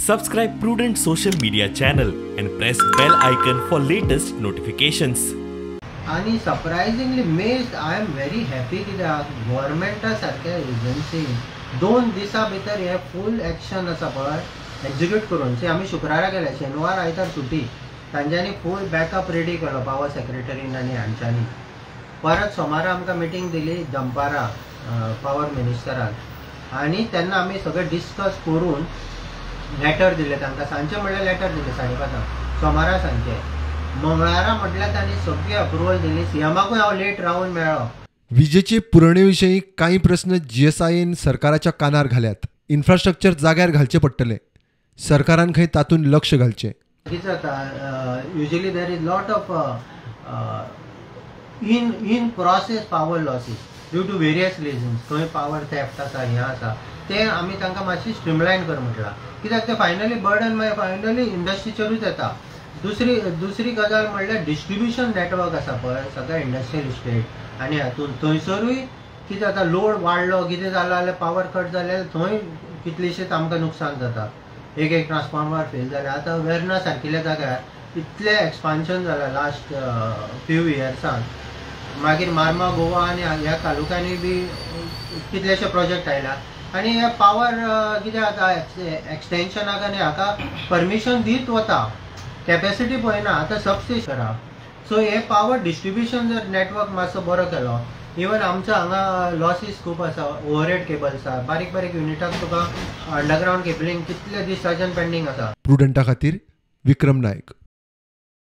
Subscribe Prudent social media channel and press bell icon for latest notifications. आनी surprisingly amazed, I am very happy कित्याक गव्हर्मेंटा सारक्या agency 2 दिसां भितर हे फूल action आसा पळय एक्झिक्यूट करून. सी आमी शुक्रारा गेले, शेनवार आयतार सुटी, तांच्यांनी फूल बॅकअप रेडी केलो पावर सेक्रेटरीन आनी हांच्यांनी. परत सोमारा आमकां मिटींग दिली दनपारा पावर मिनिस्टरान आनी तेन्ना आमी सगळें डिस्कस करून लेटर दिले तांकां. सांजचे म्हणल्यार लेटर दिले 5:30 सोमारा सांजचे. मंगळारा म्हटल्यार तांणी सगळी अप्रुवल दिली. सीएमाकूय हांव लेट रावन मेळ्ळो. विजेचे पुरवणे विशीं कांय प्रस्न जीएसआयन सरकाराच्या कानार घाल्यात. इन्फ्रास्ट्रक्चर जाग्यार घालचें पडटलें, सरकारान खंय तातूंत लक्ष घालचें. कितें जाता, usually there is lot of in process power losses due to various reasons. खंय पावर थेफ्ट आसा, हें आसा, तें आमी तांकां मातशी स्ट्रीमलायन कर म्हटलां. कित्याक तें फायनली बर्डन मागीर फायनली इंडस्ट्रीचेरूच येता. दुसरी गजाल म्हणल्यार डिस्ट्रिब्युशन नेटवर्क आसा पळय सगळ्या इंडस्ट्रियल इस्टेट आनी हातून थंयसरूय कितें जाता, लोड वाडलो कितें जालो जाल्यार पावर कट जाल्यार थंय कितलेशेच आमकां नुकसान जाता. एक एक ट्रान्सफॉर्मर फेल जाले. आतां वेर्ना सारकिल्या जाग्यार इतलें एक्सपान्शन जालां लास्ट फ्यू इयर्सान. मागीर मार्मा गोवा आनी ह्या तालुक्यांनी बी कितलेशे प्रोजेक्ट आयला आनी हे पावर कितें जाता एक्सटेन्शनाक आनी हाका परमिशन दीत वता, कॅपेसिटी पळयना. आतां सबस्टेशन करा. सो हे पावर डिस्ट्रिब्युशन जर नेटवर्क मातसो बरो केलो, इवन आमचो हांगा लॉसीस खूब आसा, ओवरहेड केबल्स आसा, बारीक बारीक युनिटाक तुका अंडरग्रावंड केबलिंग कितले दिसाच्यान पेंडींग आसा. प्रुडंटा खातीर विक्रम नायक.